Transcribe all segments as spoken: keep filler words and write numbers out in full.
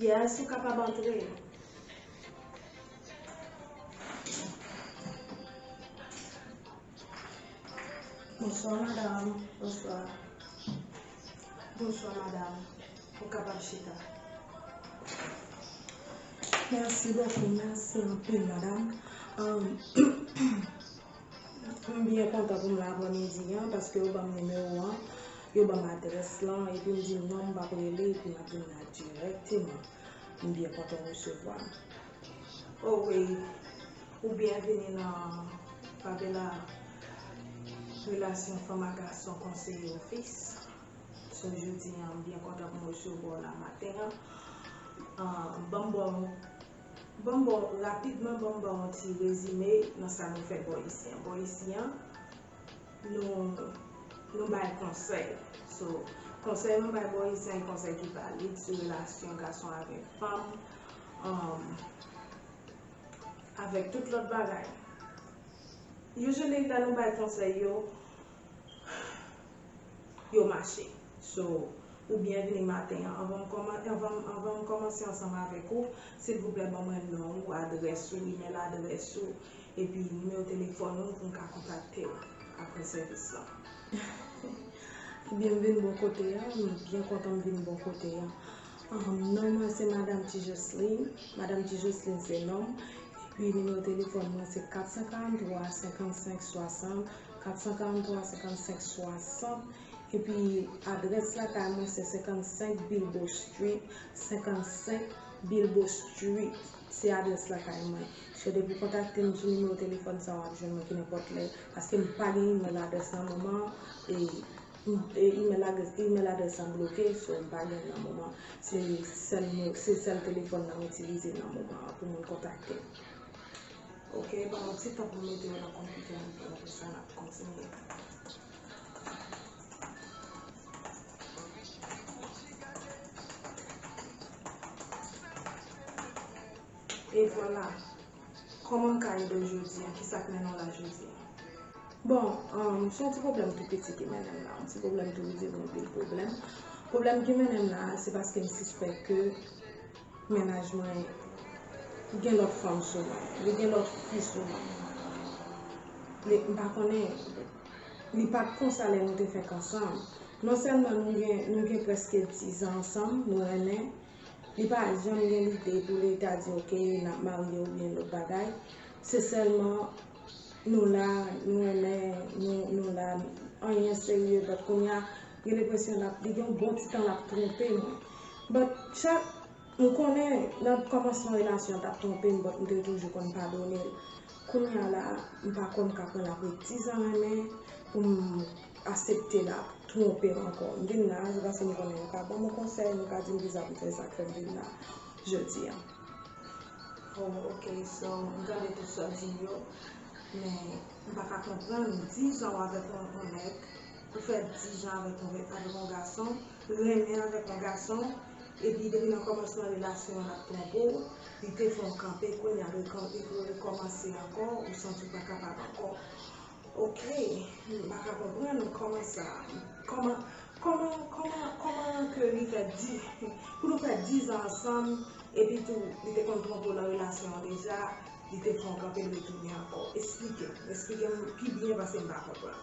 Yes, ou kapab antre. Bonswa, madanm. Bonswa. Bonswa, madanm. Ou kapab chita. Mèsi bokou, mèsi anpil, madanm. Um, m byen kontan pou m la aprèmidi an, paske yo ban m nimewo an, yo ban m adrès lan, epi m di non, m p ap rele, epi m ap vin la dirèkteman. M byen kontan resevwa. O wi, ou byen vini nan Favela Relasyon Fanm ak Gason Konseye Ofis. So, jodi an, m byen kontan pou m resevwa w la maten an. Ah, ban m ba w, ban m ba w, rapidman, ban m ba w yon ti rezime nan sa nou fè bò isi an. Bò isi an, nou, nou bay konsèy. So, konsèy nou bay bò isi an, e konsèy ki valid sou relasyon gason avèk fanm, um, avèk tout lòt bagay. Usually, lè nou bay konsèy yo, yo mache. So, ou byen vini maten an. Anvan m kòman-, anvan, anvan m kòmanse ansanm avèk ou, silvouplè, ban mwen non ou, adrès ou, imèl adrès ou, epi nimewo telefòn ou pou m ka kontakte w apre sèvis lan. Ebyen, m vin bò kote a, m byen kontan m vin bò kote a. Um, non mwen se Madanm Ti Jocelyn. Madanm Ti Jocelyn se non m. Epi nimewo telefòn mwen se kat san karant twa, senkannsenk swasant, kat san karant twa, senkannsenk swasant. Epi adrès lakay mwen se senkannsenk Bilbo Street, senkannsenk Bilbo Street. Se adrès lakay mwen. So, depi w kontakte m sou nimewo telefòn sa, w ap jwenn mwen ki nenpòt lè. Paske m pa gen imèl adrès nan moman an, e, e imèl adrès, imèl adrès lan bloke, so m pa gen l nan moman. Se sèl mo-, se sèl telefòn nan m itilize nan moman an pou moun kontakte m. Ok, ban m yon ti tan pou m mete yo nan konpitè an, epi apre sa n ap kontinye. E vwala. Kòman m ka ede w jodi a? Kisa k mennen w la jodi a? Bon, um, se yon ti pwoblèm tou piti ki mennen m la. Yon ti pwoblèm tou piti, yon pil pwoblèm. Pwoblèm ki mennen m la, se paske m sispèk ke mennaj mwen gen lòt fanm sou mwen. Li gen lòt fi sou mwen. Li, m pa konnen, li pa t konsa lè nou te fèk ansanm. Non sèlman nou gen, nou gen prèske diz an ansanm, nou renmen, li pa janm gen lide pou li ta di, "Ok, n ap marye" oubyen lòt bagay. Se sèlman nou la, nou renmen, nou, nou la, anyen serye, but kounye a, gen lenpresyon l ap, li gen yon bon ti tan l ap twonpe mwen. But chak, m konnen nan kòmansman relasyon an t ap twonpe m, but m te toujou konn padone l. Kounye a la, m pa kwè m ka pran l apre diz an renmen pou m aksepte l ap twonpe m ankò. M vin la, se paske m konnen nou ka ban m yon konsèy, nou ka di m kisa pou m fè, sa k fè m vin la jodi a. Oh, ok, so, m tande tout sa w di m yo, men m pa ka konprann, diz an w avèk yon, yon nèg, ou fè diz an avèk yon, avèk yon gason, renmen avèk yon gason, epi depi nan kòmansman relasyon an l ap twonpe w, li te fè w kanpe, kounye a li kò-, li rekòmanse ankò, ou santi w pa kapab ankò. Ok, m pa ka konprann kòman sa, kòman, kòman, kòman, kòman ke li fè di, pou nou fè diz an ansanm, epi tou, li te konn twonpe w nan relasyon an deja, li te fè w kanpe, l retounen ankò. Esplike m, esplike m pi byen paske m pa konprann.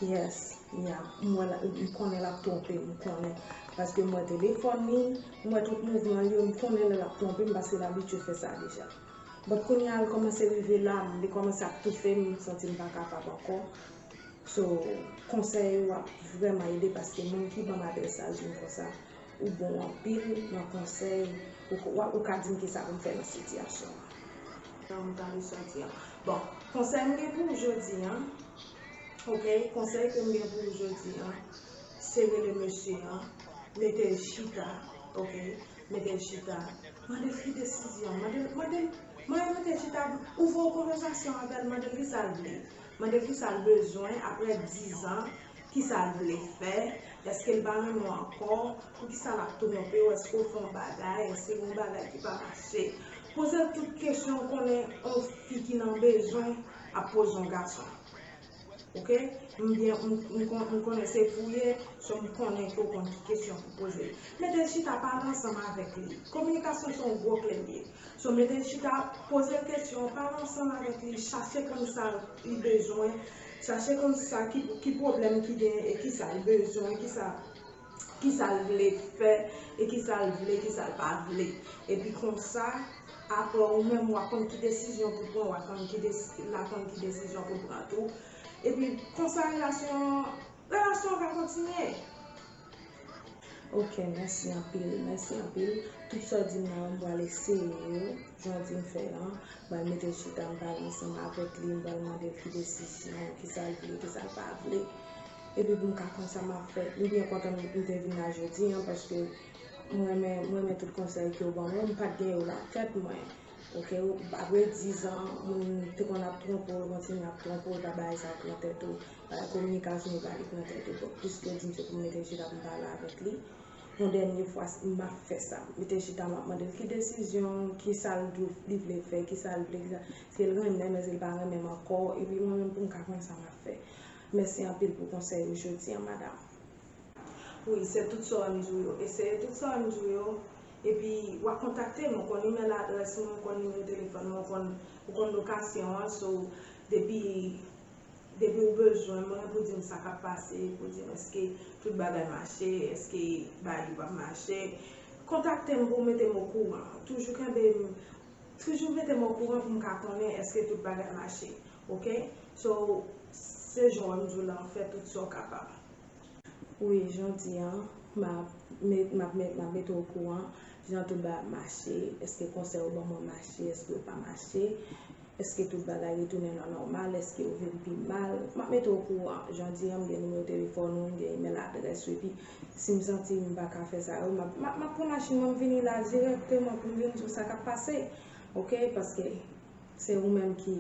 Yes, yeah, m wè la, m konnen l ap twonpe m, m konnen. Paske m wè telefòn li, m wè tout mouvman l yo, m konnen lè l ap twonpe m paske l abitye fè sa deja. But kounye a l kòmanse rive la, li kòmanse ap toufe m, m santi m pa kapab ankò. So, konsèy ou ap vrèman ede paske moun ki ban m adrès sa di m konsa, ou bon anpil nan konsèy, ou, ou, ou ka di m kisa pou m fè nan sitiyasyon an. Nan m tande sa w di an. Bon, konsèy m gen pou ou jodi an, ok, konsèy ke m gen pou ou jodi an, se rele mesye an, mete l chita, ok, mete l chita, mande l ki desizyon, mande l, mande l, mande l mete l chita, ouvri yon konvèsasyon avè l, mande l kisa l vle, mande l kisa l bezwen apre diz an, Kisa l vle fè? Èske l pa renmen w ankò? Poukisa l ap twonpe w? Èske w fè yon bagay? Èske gen yon bagay ki pa mache? Poze l tout kesyon, w konnen yon fi ki nan bezwen ap poze yon gason. Oke? M byen, m, m kon-, m konnen se pou w ye, so m konnen ke w konn ki kesyon pou poze l. Mete l chita, pale ansanm avèk li. Kominikasyon se yon gwo kle l ye. So, mete l chita, poze l kesyon, pale ansanm avèk li, chache konn sa li bezwen, chache konn sa ki, ki pwoblèm ki gen e ki sa l bezwen, ki sa, ki sa l vle fè, e ki sa l vle, ki sa l pa vle. Epi konsa, apre ou menm, w a konn ki desizyon pou pran, w a konn ki desi-, l a konn ki desizyon pou pran tou. Epi konsa, relasyon, relasyon an va kontinye. Ok, mèsi anpil, mèsi anpil. Tout sa w di m nan, m pral eseye yo, jan w di m fè an. M pral mete l chita, m pale ansanm avèk li, m pral mande l ki desizyon, ki sa l vle, ki sa l pa vle. Epi pou m ka konn sa m ap fè. M byen kontan m, m te vin la jodi an, paske m renmen, m renmen tout konsèy ke w ban mwen, m pa t gen yo nan tèt mwen. Ok, apre diz an, moun te konn ap twonpe w, kontinye ap twonpe w, pa bagay sa yo pran tèt ou. Bagay kominikasyon, yo pa li pran tèt ou. Donk, piske w di m se pou m mete l chita pou m pale avèk li, yon dènye fwa, m ap fè sa. M mete l chita, m ap mande l ki desizyon, ki sa l dou-, li vle fè, ki sa l vle, ki sa, si l renmen m, èske l pa renmen m ankò, epi mwen menm pou m ka konn sa m ap fè. Mèsi anpil pou konsèy ou jodi an, madanm. Wi, se tout sa w di w yo. Eseye tout sa w di w yo. Epi, w a kontakte m, ou konn imèl adrès mwen, ou konn nimewo telefòn mwen, ou konn, ou konn lokasyon an, so, depi, depi ou bezwen mwen pou di m sa k ap pase, pou di m èske tout bagay mache, èske bagay yo p ap mache, kontakte m pou w mete m okouran. Toujou kenbe m, toujou mete m okouran pou m ka konnen èske tout bagay mache, oke? So, se jan w di w la, fè tout sa w kapab. Wi, jan w di an, m ap met, m ap met, m ap mete w okouran jan tout bagay ap mache, èske konsèy ou ban mwen mache, èske yo pa mache, èske tout bagay retounen nan nòmal, èske yo vin pi mal. M ap mete w okouran, jan w di an, m gen nimewo telefòn ou, m gen imèl adrès ou, epi si m santi m pa ka fè sa yo, m ap, m ap, m ap pran machin mwen, m vini la dirèkteman pou m vin di w sa k ap pase, oke? Paske se ou menm ki,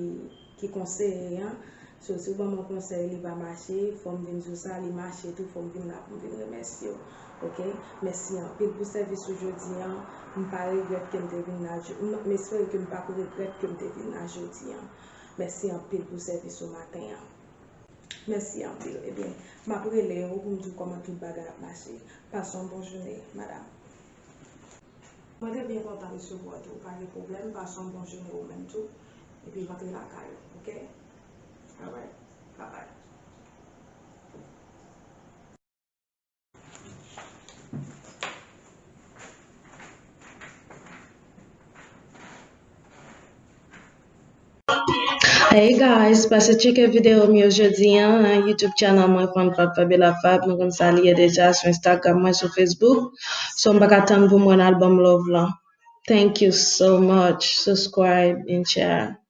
ki konseye an. So, si w ban mwen konsèy, li pa mache, fò m vin di w sa, li mache tou, fò m vin la pou m vin remèsye w. Oke? Mèsi anpil pou sèvis ou jodi an. M pa regrèt ke m te vin la, m, m espere ke m p ap regrèt ke m te vin la jodi an. Mèsi anpil pou sèvis ou maten an. Mèsi anpil. Ebyen, m ap rele w pou m di w kòman tout bagay ap mache. Pase yon bon jounen, madanm. Mwen te byen kontan resevwa w tou, pa gen pwoblèm, pase yon bon jounen ou menm tou, epi rantre lakay ou, oke? Alright, babay. Hey guys, pase tcheke videyo m yo jodi an nan YouTube channel mwen, Fanfab Fabiola Fab. Nou konn sa li ye deja, sou Instagram mwen, sou Facebook. So, m pa ka tann pou m wè n album Love lan. Thank you so much. Subscribe and share.